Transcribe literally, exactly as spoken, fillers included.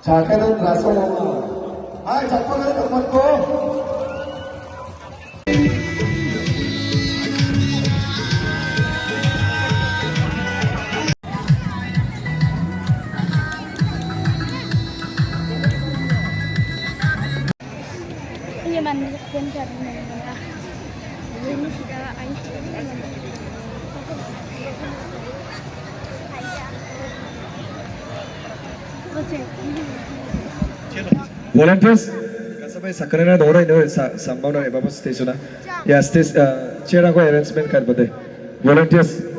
Chakanun Raso Mama. Hai, chakanun teman ko. Iya, man, Volunteers, kasabai sakana na dora ino sa sambang na ebaba station na. Ya, stage, uh, chair ako arrangement kar bade. Volunteers.